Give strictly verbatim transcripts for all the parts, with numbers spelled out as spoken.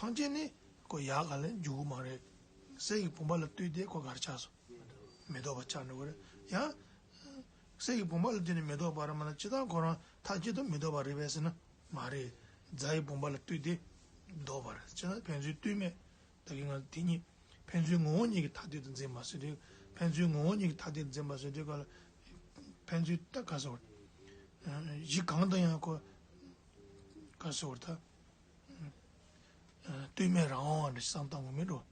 ཐམས་ཅད་ནི་ཁོ་ཡག་ག་ལ་འཇུག་གི་མ་རེད། གསེར་གྱི་བུམ་པ་ལ་ལྟོས་ཏེ་ཁོ་ག་རེ་ཆགས་སོང་། མི་ལྡོག་པ་ཆགས་འགྲོ་གི་རེད་ཡང་། གསེར་གྱི་བུམ་པ་ལ་ལྟོས་ནས་མི་ལྡོག་པ་རེད་མ་ན་ཇི་ལྟར་ཁོ་རང་མཐའ་གཅིག་ཏུ་མི་ལྡོག་པ་རེད་པས་ཟེར་ན་མ་རེད། རྫ་ཡི་བུམ་པ་ལ་ལྟོས་ཏེ་ལྡོག་པ་རེད། ཅེ་ན་ཕན་ཚུན་ལྟོས་མེད། ད་གིན་ང་དེ་གཉིས་ཕན་ཚུན་ངོ་བོ་ཉིད་ཀྱི་མཐའ་གཏད་དུ་འཛིན་པ་ཟེར་དུས་ཕན་ཚུན་ངོ་བོ་ཉིད་ཀྱི་མཐའ་གཏད་དུ་འཛིན་པ་ཟེར་དུས་ག་ལ་ཕན་ཚུན་ད་ག་ཟེར་བ། གཞི་གང་དུ་ཡང་ཁོ་ག་ཟེར་བ་ད། ལྟོས་མེད་རང་དབང་བ་འདྲ་ཞིག་བསམ་བཏང་དགོས་མེད་འགྲོ།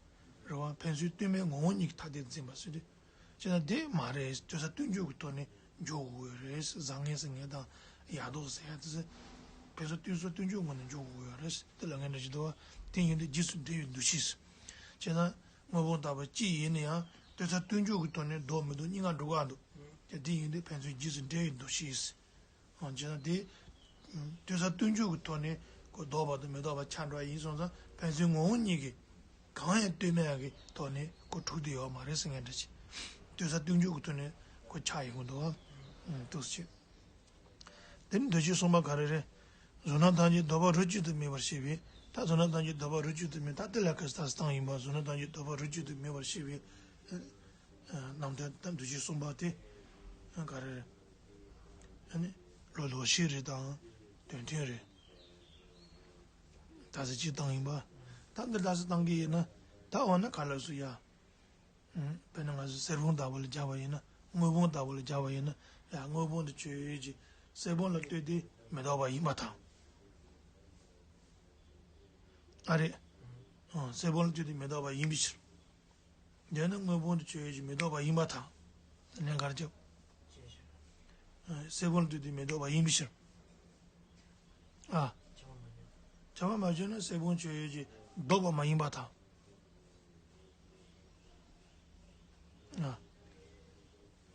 རེད་བ། ཕན་ཚུན་ལྟོས་མེད་ངོ་བོ་ཉིད་ཀྱི་མཐའ་གཏད་འཛིན་པ་ཟེར་དུས། ཅེ་ན་དེ་མ་རེད། ལྟོས་ས་ལྟོས་འཇོག་གི་ཐོག་ནས་འཇོག་དགོས་རེད། བཟང་ངན་ཟེར་ངན་དང་ཡག་ཐོག་ཟེར་ཡ་དེ་ཚོ་ཕན་ཚུན་ལྟོས་ས་ལྟོས་འཇོག་ངོས་ནས་འཇོག་དགོས་རེད། དེ་ལ་ངན་འདྲ་ཞིག་འདུག་བ། དེ་ཡིན་དུས་རྗེས་སུ་འབྲེལ་བའི་འདུ་ཤེས། ཅེ་ན་དངོས་པོ་ལྟ་བུ་ཅི་ཡིན་ན་ཡང་ལྟོས་ས་ལྟོས་འཇོག་གི་ཐོག་ནས་ལྡོག་མི་ལྡོག་གཉིས་ཀ་འགྲོ་གི་འདུག་ཀྱང་དེ་ཡིན་དུས་ཕན་ཚུན་རྗེས་སུ་འབྲེལ་བའི་འདུ་ཤེས། འོ་བྱས་ན་དེ། ལྟོས་ས་ལྟོས་འཇོག་གི་ཐོག་ནས་ཁོ་ལྡོག་པ་དང་མི་ལྡོག་པ་ཆགས་འགྲོ་བ་ཡིན་སོང་ཙང་ཕན་ཚུན་ངོ་བོ་ཉིད་ཀྱི་གང་ཡང་ལྟོས་མེད་ཀྱི་ཐོག་ནས་ཁོ་གྲུབ་ཀྱི་ཡོད་མ་རེད་ཟེར་མཁན་འདྲ་ཅིག་ལྟོས་ས་ལྟོས་འཇོག་གི་ཐོག་ནས་ཁོ་ཆགས་ཡོང་གི་འདུག་ཨ། འདུག་སེ་བྱས། དེ་ནི་འདུ་བྱེད་གསུམ་པ་ག་རེ་རེད། གཟུགས་སྣང་ཐམས་ཅད་ལྡོག་པ་རིགས་གཅིག་ཏུ་མེད་པར་ཤེས་པས། ད་གཟུགས་སྣང་ཐམས་ཅད་ལྡོག་པ་རིགས་གཅིག་ཏུ་མེད། ད་དེ་ལ་ག་ས་ད་སྟངས་ཡིན་པ། གཟུགས་སྣང་ཐམས་ཅད་ལྡོག་པ་རིགས་གཅིག་ཏུ་མེད་པར་ཤེས་པས། རྣམ་ཐར་ད་འདུ་བྱེད་གསུམ་པ་དེ་ག་རེ་རེད། ཨ་ནི་ལོ་ལོག་ཤེས་རེད་དང་དོན་མཐུན་རེད། ད་ཟེར་སྤྱིར་བཏང་ཡིན་པ། ད་འདི་ལྟ་ཟེར་བཏང་གི་ཡིན་ན་ད་འོ་ན་ག་ལ་སུ་ཡ། དཔེར་ན་ང་ཚོ་གསེར་བུམ་ལྟ་བུ་ལ་སྦྱར་བ་ཡིན་ན། དངུལ་བུམ་ལྟ་བུ་ལ་སྦྱར་བ་ཡིན་ན། ཡ་དངུལ་བུམ་དུ་ཆོས་ཡོད་ཀྱི། གསེར་བུམ་ལ་ལྟོས་ཏེ་མི་ལྡོག་པ་ཡིན་པར་ཐལ། ཨ་རེད། གསེར་བུམ་ལ་ལྟོས་ཏེ་མི་ལྡོག་པ་ཡིན་པའི་ཕྱིར། དེ་ནི་དངུལ་བུམ་དུ་ཆོས་ཡོད་ཀྱི་མི་ལྡོག་པ་ཡིན་པར་ཐལ། དེ་ནས་གར་སྐྱབས། གསེར་བུམ་ལ་ལྟོས་ཏེ་མི་ལྡོག་པ་ཡིན་པའི་ཕྱིར། ཨ། ཁྱབ་པ་མ་བྱས་ན་གསེར་བུམ་ཆོས་ཡོད་ཀྱི་ལྡོག་པ་མ་ཡིན་པར་ཐལ།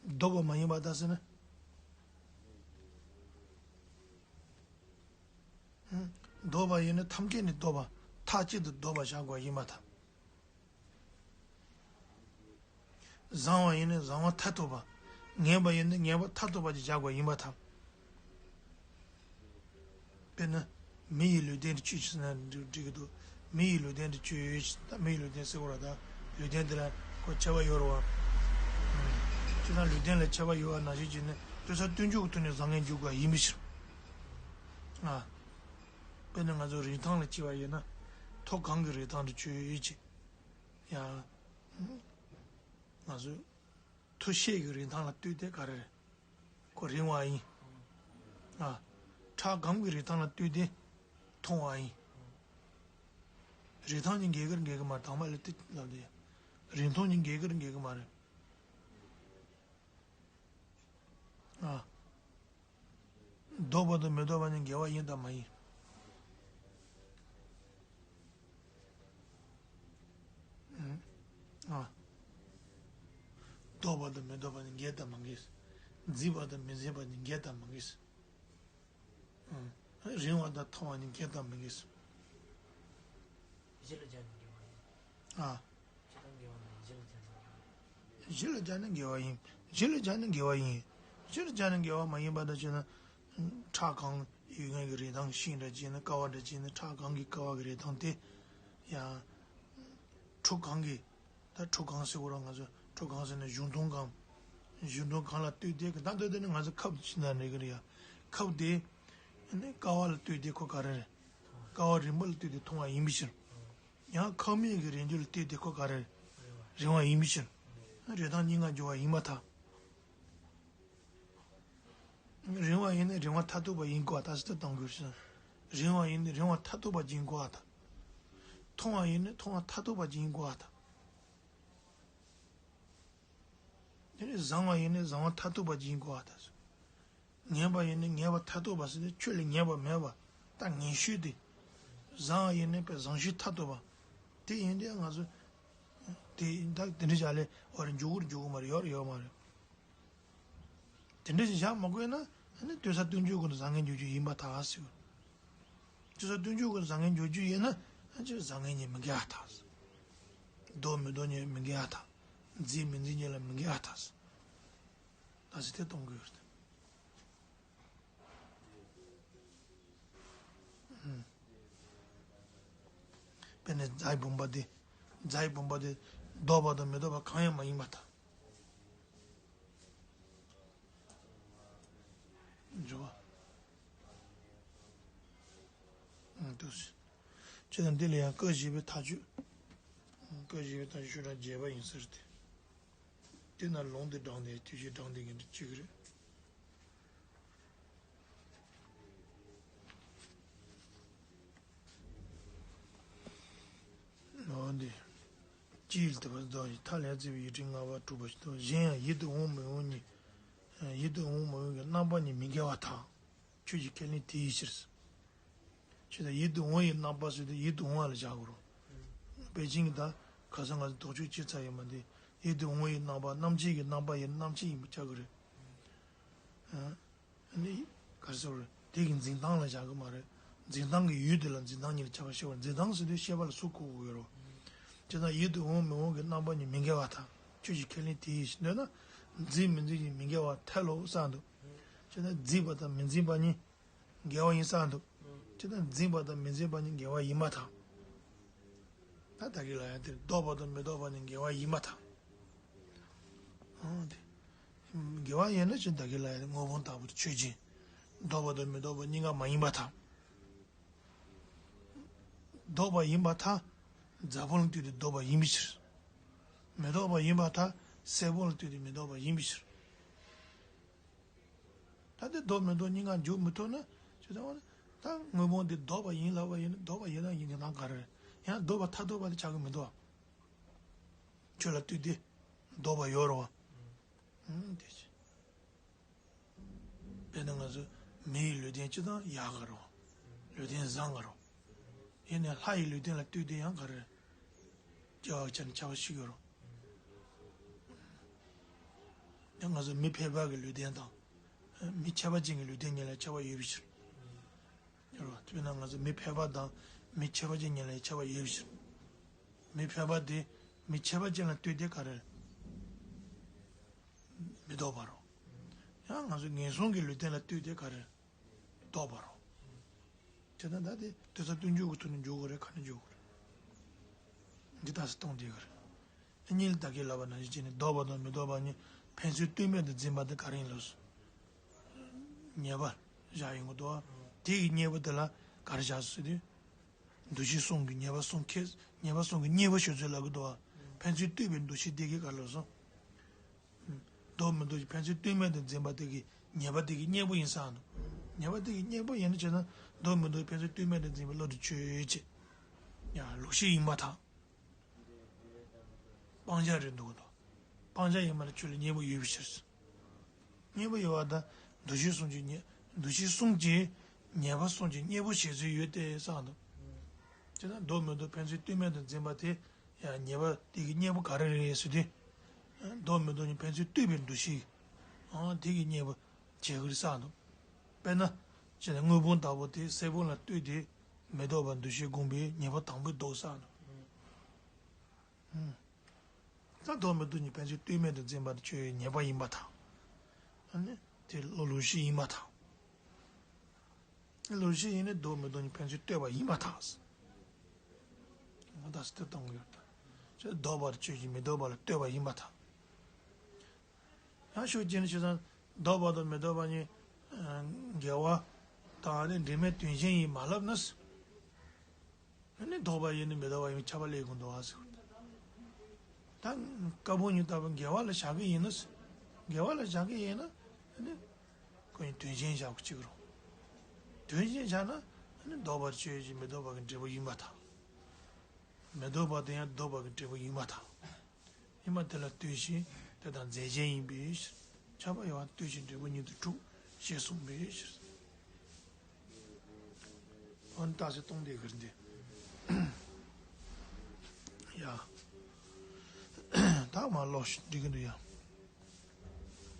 ལྡོག་པ་མ་ཡིན་པར་ཐལ་ཟེར་ན། ལྡོག་པ་ཡིན་ན་ཐམས་ཅད་ནི་ལྡོག་པ། མཐའ་གཅིག་ཏུ་ལྡོག་པ་བཞག་དགོས་ཡིན་པར་ཐལ། བཟང་བ་ཡིན་ན་བཟང་བ་མཐར་ཐུག་པ། ངན་པ་ཡིན་ན་ངན་པ་མཐར་ཐུག་པ་ཅིག་བཞག་དགོས་ཡིན་པར་ཐལ། དཔེར་ན། མི་ཡི་ལུས་རྟེན་དུ་ཆོས་ཅིག་ཟེར་ན་འགྲིག་འགྲིག་གི་འདུག་མི་ཡི་ལུས་རྟེན་དུ་ཆོས་ཡོད་ཅེ་ན། མི་ཡི་ལུས་རྟེན་ཟེར་བ་ལ་ད་ལུས་རྟེན་དེ་ལ་ཁོ་ཁྱད་པར་ཡོད་རེད་བ། ཅེ་ན་ལུས་རྟེན་ལ་ཁྱད་པར་ཡོད་པ་ནང་བཞིན་བྱས་ནས་ལྟོས་ས་ལྟོས་འཇོག་གི་ཐོག་ནས་བཟང་ངན་འཇོག་དགོས་ཡིན་པའི་ཕྱིར། ཨ། དཔེར་ན་ང་ཚོ་རིན་ཐང་ལ་བྱས་པ་ཡིན་ན། མཐོ་གང་གི་རིན་ཐང་དུ་ཆོས་ཡོད་ཅེ། ཡང་། ང་ཚོས་མཐོ་ཤོས་ཀྱི་རིན་ཐང་ལ་ལྟོས་ཏེ་ག་རེ་རེད། ཁོ་རིང་བ་ཡིན། ཨ། ཕྲ་གང་གི་རིན་ཐང་ལ་ལྟོས་ཏེ་མཐོང་བ་ཡིན། རིན་ཐང་གཉིས་འགལ་གྱི་རེད་འགལ་གྱི་མ་རེད། དང་པོ་ལ་ལྟོས་ལབ་དེ། རིན་ཐང་གཉིས་འགལ་གྱི་རེད་འགལ་གྱི་མ་རེད། ཨ། ལྡོག་པ་དང་མི་ལྡོག་པ་གཉིས་འགལ་བ་ཡིན་དམ་མ་ཡིན། ཨ། ལྡོག་པ་དང་མི་ལྡོག་པ་གཉིས་འགལ་དམ་མ་འགལ། མཛེས་པ་དང་མི་མཛེས་པ་གཉིས་འགལ་དམ་མ་འགལ། ཨ། རིང་བ་དང་ཐུང་བ་གཉིས་འགལ་དམ་མི་འགལ། གཞི་ལ་སྦྱར་ནས་འགལ་བ་ཡིན། ཨ། སྤྱིར་བཏང་འགལ་བ་མིན། གཞི་ལ་སྦྱར་ནས་འགལ་བ་ཡིན། གཞི་ལ་སྦྱར་ནས་འགལ་བ་ཡིན། གཞི་ལ་སྦྱར་ནས་འགལ་བ་ཡིན། གཞི་ལ་སྦྱར་ནས་འགལ་བ་མ་ཡིན་པ་དང་བྱས་ན། ཕྲ་གང་ཡོད་མཁན་གྱི་རིན་ཐང་ཤིང་འདྲ་བྱས་ན། ཀ་བ་འདྲ་བྱས་ན། ཕྲ་གང་གི་ཀ་བ་གི་རིན་ཐང་དེ། ཡང་། ཁྲུ་གང་གི། ད་ཁྲུ་གང་ཟེར་བ་ར་ང་ཚོ་ཁྲུ་གང་ཟེར་ན་གཞུང་མཐོང་གང་། གཞུང་མཐོང་གང་ལ་ལྟོས་ཏེ་གི་ད་ལྟོས་ཏེ་ནི་ང་ཚོ་ཁབ་ཅིག་ན་རེ་གི་རེད་ཡ། ཁབ་དེ། ནི་ཀ་བ་ལ་ལྟོས་ཏེ་ཁོ་ག་རེ་རེད། ཀ་བ་རིམ་པ་ལ་ལྟོས་ཏེ་མཐོང་བ་ཡིན་པའི་ཕྱིར། ཡང་ཁབ་མིག་གི་རིང་འཇུག་ལ་ལྟོས་ཏེ་ཁོ་ག་རེ་རེད། རིང་བ་ཡིན་པའི་ཕྱིར། རིན་ཐང་གཉིས་ཀ་འགལ་བ་ཡིན་པར་ཐལ། རིང་བ་ཡིན་ན་རིང་བ་མཐར་ཐུག་པ་ཡིན་དགོས་པ་ད་ཟེར་ཏེ་གཏོང་དགོས་ཤིང་། རིང་བ་ཡིན་ན་རིང་བ་མཐར་ཐུག་པ་ཅིག་ཡིན་དགོས་པ་དང་། ཐུང་བ་ཡིན་ན་ཐུང་བ་མཐར་ཐུག་པ་ཅིག་ཡིན་དགོས་པ་དང་། དེ་ནས་བཟང་བ་ཡིན་ན་བཟང་བ་མཐར་ཐུག་པ་ཅིག་ཡིན་དགོས་པ་དང་། ངན་པ་ཡིན་ན་ངན་པ་མཐར་ཐུག་པ་ཟེར་ཏེ་ཁྱོད་ལས་ངན་པ་མེད་པ་ད་ངན་ཤོས་དེ། བཟང་བ་ཡིན་ན་པའི་བཟང་ཤོས་མཐར་ཐུག་པ། དེ་ཡིན་དུས་ང་ཚོ། དེ་ད་དེ་འདྲ་བྱ་ལས་འོ་རེ་འཇུག་གི་རེད་འཇུག་གི་མ་རེད། ཡོད་རེད་ཡོད་མ་རེད། དེ་འདྲ་ཞིག་བཞག་མ་དགོས་ན། ཨ་ནི་ལྟོས་ས་ལྟོས་འཇོག་ཀུན་ཏུ་བཟང་ངན་འཇོག་རྒྱུ་ཡིན་པར་ཐལ་ཟེར། ལྟོས་ས་ལྟོས་འཇོག་ཀུན་ཏུ་བཟང་ངན་འཇོག་རྒྱུ་ཡིན་ན། ཨ་ཅེ་བཟང་ངན་གཉིས་མི་འགལ་བར་ཐལ། ལྡོག་མི་ལྡོག་གཉིས་མི་འགལ་བར་ཐལ། མཛེས་མི་མཛེས་གཉིས་ལ་མི་འགལ་བར་ཐལ། ད་ཟེར་དེ་གཏོང་དགོས་ཡོད་རེད། ཨུམ། དཔེར་ན་རྫ་ཡི་བུམ་པ་དེ། རྫ་ཡི་བུམ་པ་དེ་ལྡོག་པ་དང་མི་ལྡོག་པ་གང་ཡང་མ་ཡིན་པར་ཐལ། འགྱུར་བ། ཨང་། འདུག་སེ། བྱས་ཙང་འདི་ལ་ཡང་སྐབས་བཞི་པའི་མཐའ་དཔྱོད། སྐབས་བཞི་པའི་མཐའ་དཔྱོད་ཤོག་གྲངས་བརྒྱད་པ་ཡིན་ཟེར་ཏེ། དེ་ན་ལུང་དེ་དྲངས་ཏེ་དུས་བཞི་དྲངས་ཏེ་གི་འདི་གཅིག་རེད། ལོ་འདི། སྤྱིའི་དེ་བར་དོ་ཡི་མཐའ་ལས་བརྩིས་པའི་ཡིག་ཕྲེང་ལྔ་པ་དྲུག་པ་ཞིག་ཏུ། གཞན་ཡང་ཡིད་དུ་འོང་མི་འོང་གཉིས། ཡིད་དུ་འོང་མི་འོང་གི་རྣམ་པ་གཉིས་མི་འགལ་བར་ཐལ། ཁྱོད་ཀྱིས་ཁས་ལེན་དེའི་ཕྱིར། ཁྱོད་ད་ཡིད་དུ་འོང་བའི་རྣམ་པ་ཟེར་དུས་ཡིད་དུ་འོང་བ་ལ་བཞག་དགོས་རེད། པེ་ཅིང་གི་ད་ཁ་སང་ང་ཚོ་དོགས་གཅོད་བྱས་ཚར་ཡོད་མ་འདི། ཡིད་དུ་འོང་བའི་རྣམ་པ་རྣམ་བྱེད་ཀྱི་རྣམ་པ་ཡིན་རྣམ་བྱེད་ཡིན་པ་ཆགས་ཀྱི་རེད། ཨ་ནི། ག་རེ་ཟེར་བ་རེད། དེ་གི་འཛིན་སྟངས་ལ་བཞག་གི་མ་རེད། འཛིན་སྟངས་ཀྱི་ཡུལ་དེ་ལ་འཛིན་སྟངས་གཉིས་ལ་ཁྱབ་པ་ཤེས་པ་རེད། འཛིན་སྟངས་ཟེར་དུས་ཤེས་པ་ལ་གཟུགས་གོ་དགོས་ཀྱི་རེད། བྱས་ཙང་ཡིད་དུ་འོང་མི་འོང་གི་རྣམ་པ་གཉིས་མི་འགལ་བར་ཐལ། ཁྱོད་ཀྱིས་ཁས་ལེན་དེའི་ཕྱིར། འདོད་ན། འཛིན་མི་འཛིན་གཉིས་མི་འགལ་བར་ཐལ་ལོ་གསུངས་འདུག་བྱས་ཙང་འཛིན་པ་དང་མི་འཛིན་པ་གཉིས་འགལ་བ་ཡིན་གསུངས་འདུག་བྱས་ཙང་འཛིན་པ་དང་མི་འཛིན་པ་གཉིས་འགལ་བ་ཡིན་པར་ཐལ། ད་ད་གིན་ལབ་ཡ་དེ་ལྡོག་པ་དང་མི་ལྡོག་པ་གཉིས་འགལ་བ་ཡིན་པར་ཐལ། འོ་དེ། འགལ་བ་ཡིན་ན་ཅི། ད་གིན་ལབ་ཡ་དེ་དངོས་པོ་ལྟ་བུ་དེ་ཆོས་ཅན། ལྡོག་པ་དང་མི་ལྡོག་པ་གཉིས་ཀ་མ་ཡིན་པར་ཐལ། ལྡོག་པ་ཡིན་པར་ཐལ། རྫ་བུམ་ལ་ལྟོས་ཏེ་ལྡོག་པ་ཡིན་པའི་ཕྱིར། མི་ལྡོག་པ་ཡིན་པར་ཐལ། སྲད་བུམ་ལ་ལྟོས་ཏེ་མི་ལྡོག་པ་ཡིན་པའི་ཕྱིར། ད་དེ་ལྡོག་མི་ལྡོག་གཉིས་ཀ་འཇོག་མི་ཐུབ་ན། ཅི་ད་ད་དངོས་པོ་འདི་ལྡོག་པ་ཡིན་ལབ་པ་ཡིན་ན། ལྡོག་པ་ཡིན་ན་ཡིན་གྱི་ན་ག་རེ་རེད། ཡང་ལྡོག་པ་ཐ་དད་པ་དེ་ཆགས་ཀྱི་མི་འདུག་ཁྱོད་ལ་ལྟོས་ཏེ་ལྡོག་པ་ཡོད་རེད་བ། ཨང་། དེ་ཅི། དཔེར་ན་ང་ཚོ་མི་ཡི་ལུས་རྟེན་སྤྱིར་བཏང་ཡག་ག་རེད་བ། ལུས་རྟེན་བཟང་ག་རེད་བ། ཡིན་ནའི་ལྷ་ཡི་ལུས་རྟེན་ལ་ལྟོས་ཏེ་ཡང་ག་རེ་རེད། སྐྱེ་བ་ཆ་ནས་ཁྱད་པར་ཞིག་ཡོད་རེད། ཡང་ང་ཚོ་མི་ཕལ་པ་གི་ལུས་རྟེན་དང་། མི་ཁྱད་པར་ཅན་གྱི་ལུས་རྟེན་གཉིས་ལ་ཁྱད་པར་ཡོད་པའི་ཕྱིར། ཡོད་རེད་བ། དཔེར་ན་ང་ཚོ་མི་ཕལ་པ་དང་མི་ཁྱད་པར་ཅན་གཉིས་ལ་ཁྱད་པར་ཡོད་པའི་ཕྱིར། མི་ཕལ་པ་དེ་མི་ཁྱད་པར་ཅན་ལ་ལྟོས་ཏེ་ག་རེ་རེད། མི་ལྡོག་པ་རེད། ཡང་ང་ཚོ་ངན་སོང་གི་ལུས་རྟེན་ལ་ལྟོས་ཏེ་ག་རེ་རེད། ལྡོག་པ་རེད། དེ་ལྟར་ད་དེ་ལྟོས་ས་ལྟོས་འཇོག་གི་ཐོག་ནས་འཇོག་དགོས་རེད། ག་ནས་འཇོག་དགོས་རེད། འདི་ལྟ་སེ་གཏོང་བསྡད་ཀྱི་རེད། གཉིས་ལ་ད་གིན་ལབ་པ་ནང་བཞིན་བྱས་ནས་ལྡོག་པ་དང་མི་ལྡོག་པ་གཉིས་ཕན་ཚུན་ལྟོས་མེད་དུ་འཛིན་པ་དེ་ག་རེ་ཡིན་ལབ་སོང་། ཉེས་པ་བཞག་ཡོང་གི་འདུག་བ། དེ་ཡི་གཉེན་པོ་དེ་ལ་ག་རེ་བཞག་སོང་ཟེར་དུས། འདུ་ཤེས་གསུམ་གྱི་ཉེས་པ་གསུམ་ཁེ། ཉེས་པ་གསུམ་གྱི་གཉེན་པོ་ཞེས་ཚོད་ལབ་ཀྱི་འདུག་བ། ཕན་ཚུན་ལྟོས་པའི་འདུ་ཤེས་དེ་གིས་ག་རེ་ལབ་སོང་། ལྡོག་མི་ལྡོག་ཕན་ཚུན་ལྟོས་མེད་དུ་འཛིན་པ་དེ་གི་ཉེས་པ་དེ་གི་གཉེན་པོ་ཡིན་ས་འདུག་ཉེས་པ་དེ་གི་གཉེན་པོ་ཡིན་ན་བྱས་ན་ལྡོག་མི་ལྡོག་ཕན་ཚུན་ལྟོས་མེད་དུ་འཛིན་པའི་བློ་དེ་ཆོས་ཅན། ཡང་ལུགས་ཤེས་ཡིན་པར་ཐལ། སྤང་བྱ་རེད་འདུག་གི་འདུག་སྤང་བྱ་ཡིན་པ་ལ་ཆོས་ལ་གཉེན་པོ་ཡོད་པའི་ཕྱིར། གཉེན་པོ་ཡོད་པ་དང་འདུ་ཤེས་གསུམ་གྱི་གཉེན། འདུ་ཤེས་གསུམ་གྱི་ཉེས་པ་གསུམ་གྱི་གཉེན་པོ་ཞེས་ཚོད་ཡོད་དེ་གསུངས་འདུག་དེ་ན་ལྡོག་མི་ལྡོག་ཕན་ཚུན་ལྟོས་མེད་དུ་འཛིན་པ་དེ། ཡང་ཉེས་པ་དེ་གི་གཉེན་པོ་ག་རེ་རེད་ཟེར་དུས། ལྡོག་མི་ལྡོག་གཉིས་ཕན་ཚུན་ལྟོས་པའི་འདུ་ཤེས། ཨང་། དེ་གི་གཉེན་པོ་བྱེད་ཀྱི་རེད་གསུངས་འདུག་དཔེར་ན། ཅི་ན་དངུལ་བུམ་ལྟ་བུ་དེ་སྲད་བུམ་ལ་ལྟོས་ཏེ་མི་ལྡོག་པར་འདུ་ཤེས་བསྒོམས་པས་ཉེས་པ་དང་པོའི་ལྡོག་གསུངས་འདུག་ད་ལྡོག་མི་ལྡོག་གཉིས་ཕན་ཚུན་ལྟོས་མེད་དུ་འཛིན་པ་དེ་ཆོས་ཉེས་པ་ཡིན་པར་ཐལ། ཨ་ནི་དེ་བློ་ལུགས་ཤེས་ཡིན་པར་ཐལ། ལུགས་ཤེས་ཡིན་ནི་ལྡོག་མི་ལྡོག་གཉིས་ཕན་ཚུན་ལྟོས་པ་ཡིན་པར་ཐལ། ང་ད་སྟེ་གཏོང་གི་ཡོད་ད། ལྡོག་པར་ཆོས་ཅན་མི་ལྡོག་པ་ལ་ལྟོས་པ་ཡིན་པར་ཐལ། ཡང་ཤུགས་ཀྱིས་ནི་བྱས་ཙང་ལྡོག་པ་དང་མི་ལྡོག་པ་གཉིས་འགལ་བ་དང་ནི་འབྲེལ་མེད་དོན་གཞན་ཡིན་མ་ལབ་ན། ཨ་ནི་ལྡོག་པ་ཡིན་ནི་མི་ལྡོག་པ་ཡིན་ཁྱབ་པ་ལས་ཀུན་ལྡོག་པ་ཟེར་བ་དང་། ད་ཀ་བུ་ཉིད་ལྟ་བུ་འགལ་བ་ལ་བཞག་གི་ཡིན་ན། འགལ་བ་ལ་བཞག་གི་ཡིན་ན། ཨ་ནི་ཁོ་ཡིན་དོན་གཞན་བཞག་གི་གཅིག་རུང་། དོན་གཞན་བཞག་ན་ཨ་ནི་ལྡོག་པར་ཆོས་ཅན་མི་ལྡོག་པ་གི་འབྲས་བུ་ཡིན་པར་ཐལ། མི་ལྡོག་པ་དེ་ཡང་ལྡོག་པ་གི་འབྲས་བུ་ཡིན་པར་ཐལ། ཉི་མ་དེ་ལ་ལྟོས་ཤིང་དེ་དག་རྫས་གཞན་ཡིན་པའི་ཕྱིར། ཁྱབ་པ་ཡང་ལྟོས་ཤིང་འབྲས་བུ་ཉིད་དུ་གྲུབ་ཞེས་གསུངས་པའི་ཕྱིར། འོ་ན་རྟགས་ཚད་སྟོང་དེ་གར་འདི། ཡ། ད་མ་ལོག་ཤིག་འགྲིག་གི་འདུག་ཡ།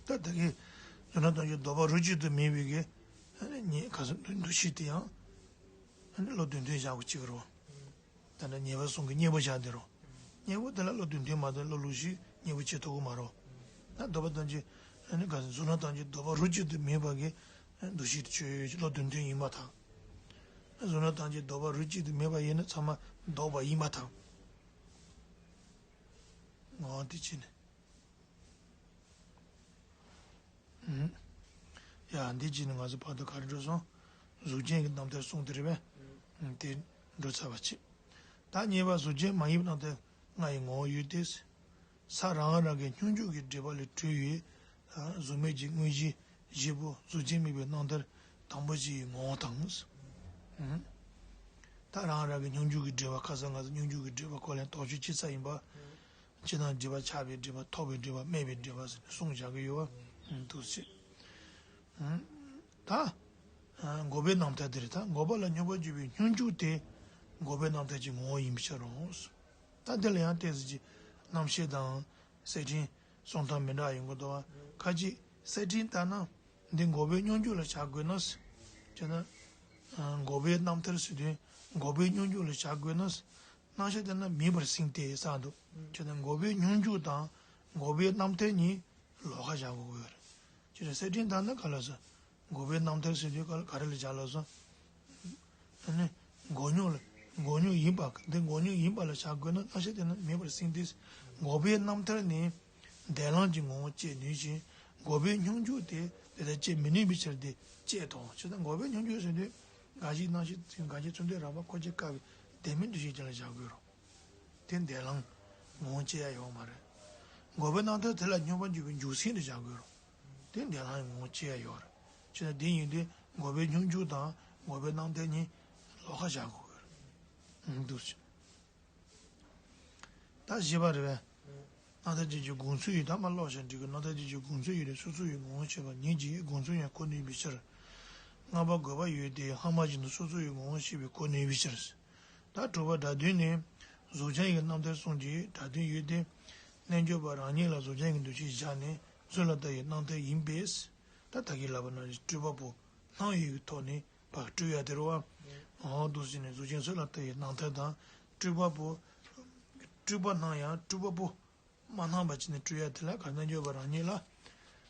ད་ད་གི་བཟོ་ན་དང་ཞིང་ལྡོག་པ་རོ་གཅིག་ཏུ་མེད་པའི་གི། ཨ་ནི་ཉེ་ཁ་སང་འདུ་ཤེས་དེ་ཡང་། ཨ་ནི་བློ་དོན་མཐུན་བཞག་གི་གཅིག་རོ། ད་ནི་ཉེས་པ་གསུམ་གྱི་གཉེན་པོ་བཞག་དེ་རོ། གཉེན་པོ་དེ་ལ་བློ་དོན་མཐུན་མ་གཏོགས་བློ་ལུགས་ཤེས་གཉེན་པོ་བྱེད་ཐུབ་ཀྱི་མ་རོ། ད་ལྡོག་པ་དང་ཅི། ཨ་ནི་ག་ཟེར་གཟུགས་སྣང་དང་ཅི་ལྡོག་པ་རོ་གཅིག་ཏུ་མེད་པ་གི། འདུ་ཤེས་དེ་ཆོས་བློ་དོན་མཐུན་ཡིན་པར་ཐལ། གཟུགས་ནས་ཐམས་ཅད་ལྡོག་པ་རིགས་གཅིག་ཏུ་མེད་པ་ཡིན་ན་ཚང་མ་ལྡོག་པ་ཡིན་པར་ཐལ། འོ་དེ་བྱས་ནས། ཡ་འདི་བྱས་ནས་ང་ཚོ་བར་དུ་ག་རེ་འགྲོ་སོང་། གཟུགས་ཅན་གྱི་རྣམ་ཐར་གསུངས་ཏེ་རེད་པས། དེ་འགྲོ་ཚར་བ་བྱས། ད་གཉིས་པ་གཟུགས་ཅན་མ་ཡིན་པའི་རྣམ་ཐར་ལྔ་ཡི་ངོ་བོ་ཡོད་དེ། ས་རང་རང་གི་སྙོམས་འཇུག་གི་སྒྲིབ་པ་ལས་གྲུབ་པའི་གཟུགས་མེད་ཀྱི་དངོས་གཞི་བཞི་པོ་གཟུགས་ཅན་མིན་པའི་རྣམ་ཐར་དང་པོ་བཞི་ཡི་ངོ་བོ་དང་། ད་རང་རང་གི་སྙོམས་འཇུག་གི་སྒྲིབ་པ། ཁ་སང་ང་ཚོ་སྙོམས་འཇུག་གི་སྒྲིབ་པ་སྐོར་ལ་དོགས་གཅོད་བྱེད་ས་ཡིན་པ། ཕྱི་ནང་སྒྲིབ་པ་ཆགས་པའི་སྒྲིབ་པ། ཐོགས་པའི་སྒྲིབ་པ། སྨད་པའི་སྒྲིབ་པ་ཟེར་ནས་གསུངས་བཞག་གི་ཡོད་པ་འདུག་ཟེར། ད་འགོག་པའི་རྣམ་ཐར་དེ་རེད། ད་འགོག་པ་ལ་སྙོམས་པར་འཇུག་པའི་སྙོམས་འཇུག་དེ་འགོག་པའི་རྣམ་ཐར་གྱི་ངོ་བོ་ཡིན་པའི་ཕྱིར་རོ། ད་དེ་ལ་ཡང་ཏོག་ཙམ་ཅིག་རྣམ་བཤད་དང་གསེར་ཕྲེང་གསུང་སྟངས་མི་འདྲ་ཡོང་གི་འདུག་བ། ཁ་ཅིག་གསེར་ཕྲེང་ལྟར་ན་འདི་འགོག་པའི་སྙོམས་འཇུག་ལ་བྱ་དགོས་ན། བྱས་ན་འགོག་པའི་རྣམ་ཐར་ཟེར་དུས་འགོག་པའི་སྙོམས་འཇུག་ལ་བྱ་དགོས་ན། རྣམ་བཤད་ལྟར་ན་མིན་པར་སེམས་ཏེ་ཟེར་འདུག་བྱས་ན་འགོག་པའི་སྙོམས་འཇུག་དང་འགོག་པའི་རྣམ་ཐར་གཉིས་ལོགས་ཀ་བཞག་དགོས་ཀྱི་ཡོད་རེད། ཅེས་གསེར་ཕྲེང་ལྟར་ན་ག་ལ་སོ། འགོག་པའི་རྣམ་ཐར་ཟེར་དུས་ག་ག་རེ་ལ་བཞག་ལ་སོ། ཨ་ནི། འགོག་སྙོམས་ལ། འགོག་སྙོམས་ཡིན་པ། འདི་འགོག་སྙོམས་ཡིན་པ་ལ་བྱ་དགོས་ན་རྣམ་བཤད་ལྟར་ན་མིན་པར་སེམས་ཏེ། འགོག་པའི་རྣམ་ཐར་ནི་འདས་ལམ་གྱི་ངོ་བོ་བཅད་ནུས་ཤིང་། འགོག་པའི་སྙོམས་འཇུག་དེ་དེ་ལྟར་བཅད་མི་ནུས་པའི་ཕྱིར་ཏེ་བཅད་དོ། ཇི་ལྟར་འགོག་པའི་སྙོམས་འཇུག་ཟེར་དུས་འགའ་ཞིག་རྣམ་བཤད་འགའ་ཞིག་ཚུལ་འདས་རགས་པ་ཁོ་ཆེ་དཀའ་བའི་བདེན་མིན་འདུ་ཤེས་ཅན་ལ་བཞག་དགོས་རོ། དེ་འདས་ལམ་ངོ་བོ་བཅད་ཡ་ཡོད་མ་རེད། འགོག་པའི་རྣམ་ཐར་དེ་ལ་སྙོམས་པར་འཇུག་པའི་འཇུག་སེམས་དེ་བཞག་དགོས་རོ། དེ་འདས་ལམ་ངོ་བོ་བཅད་ཡ་ཡོད་རེད། བྱས་ན་དེ་ཡིན་དུས་འགོག་པའི་སྙོམས་འཇུག་དང་འགོག་པའི་རྣམ་ཐར་གཉིས་ལོགས་ཀ་བཞག་དགོས་རེད། འདུག་ཟེར། ད་བཞི་པ་རེད་པས། རྣམ་ཐར་ཅན་གྱི་དགོངས་ཚུལ་ཡིན། ད་མ་ཀློག་བྱས་འགྲིག་གི། རྣམ་ཐར་ཅན་གྱི་དགོངས་ཚུལ་ཡོད་དེ། སོ་སོ་ཡི་ངོ་བོ་ཤེས་པ་ཉིད་ཀྱིས་དགོངས་ཚུལ་ཡང་གོ་ནུས་པའི་ཕྱིར། ལྔ་པ་དགོས་པ་ཡོད་དེ། སྔ་མ་བཞིན་དུ་སོ་སོ་ཡི་ངོ་བོ་ཤེས་པས་གོ་ནུས་པའི་ཕྱིར། ད་དྲུག་པ་སྒྲ་དོན་ནི། གཟུགས་ཅན་གྱི་རྣམ་ཐར་གསུམ་གྱི་སྒྲ་དོན་ཡོད་དེ། རྣལ་འབྱོར་པ་རང་ཉིད་ལ་གཟུགས་ཅན་གྱི་འདུ་ཤེས་བཞག་ནས་གཟུགས་ལ་ལྟ་བའི་རྣམ་ཐར་ཡིན་པས། ད་ད་གིན་ལབ་པ་ནང་བཞིན་སྤྲུལ་པ་པོ་སྣང་ཡུལ་གྱི་ཐོག་ནས་ཕར་སྤྲུལ་ཡ་དེ་རེད་བ། འོ་འདུག་ཟེར་ནས་གཟུགས་ཅན་གཟུགས་ལ་ལྟ་བའི་རྣམ་ཐར་དང་། སྤྲུལ་པ་པོ། སྤྲུལ་པ་སྣང་ཡང་སྤྲུལ་པ་པོ་མ་སྣང་བ་བྱས་ནས་སྤྲུལ་ཡ་དེ་ལ་ག་རྣལ་འབྱོར་པ་རང་ཉིད་ལ་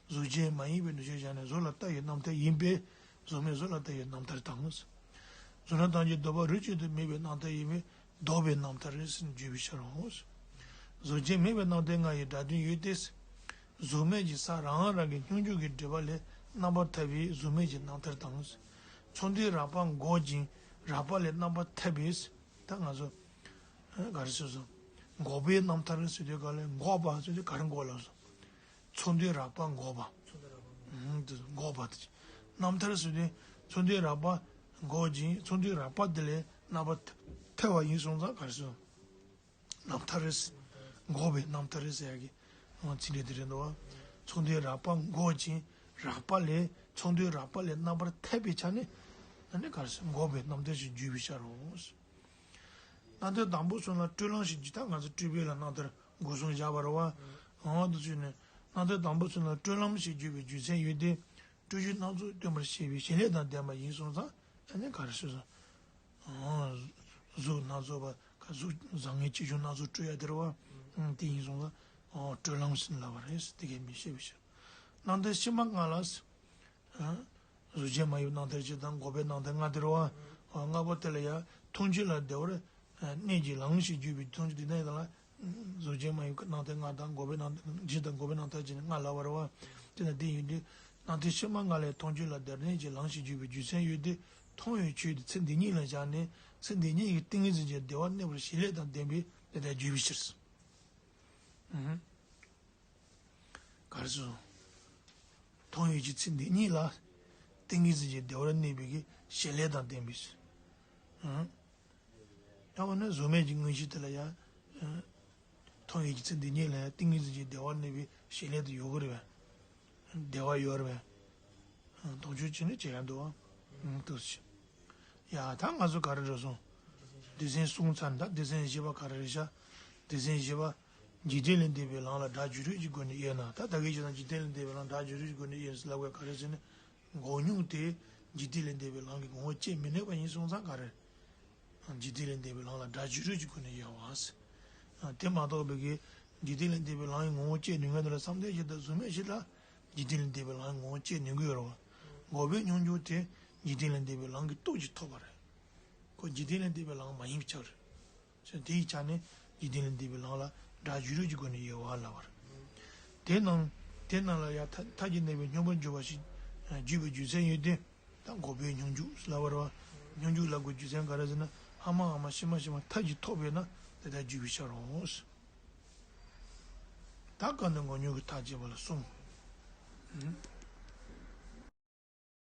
གཟུགས་ཅན་མ་ཡིན་པའི་འདུ་ཤེས་བཞག་ནས་གཟུགས་ལ་ལྟ་བའི་རྣམ་ཐར་ཡིན་པས། གཟུགས་མེད་གཟུགས་ལ་ལྟ་བའི་རྣམ་ཐར་དང་། གཟུགས་ནས་ཐམས་ཅད་ལྡོག་པ་རིགས་གཅིག་ཏུ་མེད་པའི་རྣམ་ཐར་ཡིན་པས་ལྡོག་པའི་རྣམ་ཐར་ཟེར་བརྗོད་པའི་ཕྱིར་རོ། གཟུགས་ཅན་མིན་པའི་རྣམ་ཐར་ལྔ་ཡི་སྒྲ་དོན་ཡོད་དེ། གཟུགས་མེད་ཀྱི་ས་རང་རང་གི་སྙོམས་འཇུག་གི་སྒྲིབ་པ་ལས་རྣམ་པར་ཐར་པའི་གཟུགས་མེད་ཀྱི་རྣམ་ཐར་དང་། ཚོར་འདུའི་རགས་པ་འགོག་ཅིང་རགས་པ་ལས་རྣམ་པར་ཐར་པའི། ད་ང་ཚོ་ག་རེ་ཟེར་སོང་། འགོག་པའི་རྣམ་ཐར་ཟེར་དུས་ག་ལས་འགོག་པ་ཟེར་དུས་ག་རེ་འགོག་ལབ་སོང་། ཚོར་འདུའི་རགས་པ་འགོག་པ། ཚོར་འདུའི་རགས་པ་འགོག་པ་དེ། རྣམ་ཐར་ཟེར་དུས་ཚོར་འདུའི་རགས་པ་འགོག་ཅིང་ཚོར་འདུའི་རགས་པ་དེ་ལས་རྣམ་པར་ཐར་བ་ཡིན་སོང་ཙང་ག་རེ་ཟེར། རྣམ་ཐར་རེད། འགོག་པའི་རྣམ་ཐར་རེད་ཟེར་ཡ་གི་ཚིག་འགྲེལ་དེ་རེད་འདུག་བ། ཚོར་འདུའི་རགས་པ་འགོག་ཅིང་རགས་པ་ལས། ཚོར་འདུའི་རགས་པ་ལས་རྣམ་པར་ཐར་པའི་ཆ་ནས། ཨ་ནི་ག་རེ་ཟེར། འགོག་པའི་རྣམ་ཐར་ཞེས་བརྗོད་པའི་ཕྱིར་རོ། རྣམ་ཐར་དང་པོ་གསུམ་ལ་སྤྲོས་ལམ་ཞེས་བརྗོད། ད་ང་ཚོ་སྤྲུལ་པའི་ལ་རྣམ་ཐར་སྒོ་གསུམ་བཞག་པ་རེད་བ། འོ་འདུག་བྱས་ནས་རྣམ་ཐར་དང་པོ་གསུམ་ལ་སྤྲོས་ལམ་ཞེས་བརྗོད་པའི་རྒྱུ་མཚན་ཡོད་དེ། སྤྲོས་བཞིའི་སྣང་ཚུལ་སྟོན་པར་བྱེད་པའི་བྱེད་ལས་དང་ལྡན་པ་ཡིན་སོང་ཙང་། ཨ་ནི་ག་རེ་ཟེར་སོང་། གཟུགས་སྣ་ཚོགས་པ། གཟུགས་བཟང་ངན་ཆེ་ཆུང་སྣ་ཚོགས་སྤྲོས་ཡ་དེ་རེད་བ། དེ་ཡིན་སོང་ཙང་། སྤྲོས་ལམ་ཟེར་ལབ་པ་རེད། དེ་གས་མི་ཤེས་པའི་ཕྱིར། རྣམ་ཐར་ཕྱི་མ་ལྔ་ལ། གཟུགས་ཅན་མ་ཡིན་པའི་རྣམ་ཐར་བཞི་དང་འགོག་པའི་རྣམ་ཐར་ལྔ་དེ་རེད་བ། ལྔ་པོ་དེ་ལ་ཡང་མཐོང་ཆོས་ལ་བདེ་བར་གནས་ཀྱི་ལམ་ཞེས་བརྗོད་པའི་མཐོང་ཆོས་དེ་ནས་ལ། གཟུགས་ཅན་མ་ཡིན་པའི་རྣམ་ཐར་ལྔ་དང་འགོག་པའི་རྣམ་ཐར་བཞི་དང་འགོག་པའི་རྣམ་ཐར་བཞི་ནི་ལྔ་ལབ་པ་རེད་བ། དེ་ན་དེ་ཡིན་དུས་རྣམ་ཐར་ཕྱི་མ་ལྔ་ལས་མཐོང་ཆོས་ལ་བདེ་བར་གནས་ཀྱི་ལམ་ཞེས་བརྗོད་པའི་རྒྱུ་མཚན་ཡོད་དེ། མཐོང་བའི་ཆོས་དེ་ཚེ་འདི་ཉིད་ལ་བཞག་ནས་ཚེ་འདི་ཉིད་ཀྱི་ཏིང་ངེ་འཛིན་གྱི་བདེ་བར་གནས་པར་བྱེད་ལས་དང་ལྡན་པས་དེ་ལྟར་བརྗོད་པའི་ཕྱིར། ག་རེ་ཟེར། མཐོང་བའི་ཆོས་ཚེ་འདི་ཉིད་ལ་ཏིང་ངེ་འཛིན་གྱི་བདེ་བར་གནས་པའི་གི་བྱེད་ལས་དང་ལྡན་པས། ཡང་འོ་ན་གཟུགས་མེད་ཀྱི་དངོས་གཞི་དེ་ལ་ཡང་མཐོང་བའི་ཆོས་ཚེ་འདི་ཉིད་ལ་ཡང་ཏིང་ངེ་འཛིན་གྱི་བདེ་བར་གནས་པའི་བྱེད་ལས་དེ་ཡོད་གི་རེད་པས། བདེ་བ་ཡོད་རེད་པས། དོགས་གཅོད་བྱས་ནས་བྱེད་ཡ་འདུག་བ། འདུག་སེ། ཡ་ད་ང་ཚོ་ག་རེ་རེད་སོང་། སྡེ་ཚན་གསུམ་ཚར་ད། སྡེ་ཚན་བཞི་པ་ག་རེ་རེད་ཤག་སྡེ་ཚན་བཞི་པ། འཇིག་རྟེན་ལས་འདས་པའི་ལམ་ལ་སྒྲ་བརྗོད་རིགས་ཀྱི་སྒོ་ནས་དབྱེ་ན། ད་ད་གིན་བྱས་ན་འཇིག་རྟེན་ལས་འདས་པའི་ལམ་སྒྲ་བརྗོད་རིགས་ཀྱི་སྒོ་ནས་དབྱེ་ཟེར་ལབ་པ་ག་རེ་ཟེར་ན། འགོག་སྙོམས་དེ་འཇིག་རྟེན་ལས་འདས་པའི་ལམ་གྱི་ངོ་བོ་བཅད་མི་ནུས་པ་ཡིན་སོང་ཙང་ག་རེ། འཇིག་རྟེན་ལས་འདས་པའི་ལམ་ལ་སྒྲ་བརྗོད་རིགས་ཀྱི་སྒོ་ནས་དབྱེ་བ་ཟེར། དེ་མ་གཏོགས་པའི་གི་འཇིག་རྟེན་ལས་འདས་པའི་ལམ་གྱི་ངོ་བོ་བཅད་ནུས་མཁན་དེ་ལ་བསམ་གཏན་བཞི་དང་གཟུགས་མེད་བཞི་ལ་འཇིག་རྟེན་ལས་འདས་པའི་ལམ་གྱི་ངོ་བོ་བཅད་ནུས་ཀྱི་ཡོད་རེད་བ། འགོག་པའི་སྙོམས་འཇུག་དེ་འཇིག་རྟེན་ལས་འདས་པའི་ལམ་གྱི་སྟོབས་ཀྱིས་ཐོབ་པ་རེད། ཁོ་འཇིག་རྟེན་ལས་འདས་པའི་ལམ་མ་ཡིན་པའི་ཆ་རེད། སོ་དེའི་ཆ་ནས་འཇིག་རྟེན་ལས་འདས་པའི་ལམ་ལ་སྒྲ་བརྗོད་རིགས་ཀྱི་སྒོ་ནས་དབྱེ་བ་ལབ་པ་རེད། དེ་ནང་དེ་ནང་ལ་ཡང་མཐའ་མཐའ་གྱིས་གནས་པའི་སྙོམས་པར་འཇུག་པ་ཞིག་བརྗོད་པའི་རྒྱུ་མཚན་ཡོད་དེ། ད་འགོག་པའི་སྙོམས་འཇུག་ལབ་པ་རེད་བ། སྙོམས་འཇུག་ལབ་དགོས་རྒྱུ་མཚན་ག་རེ་ཟེར་ན། ཧ་མ་ཧ་མ་ཤི་མ་ཤི་མ་མཐའ་གྱིས་ཐོབ་པས་ན་དེ་ལྟར་བརྗོད་པའི་ཕྱིར་རོ། ད་གང་ནས་འགོག་སྙོམས་ཀྱི་མཐའ་བྱས་པ་ལ་གསུམ།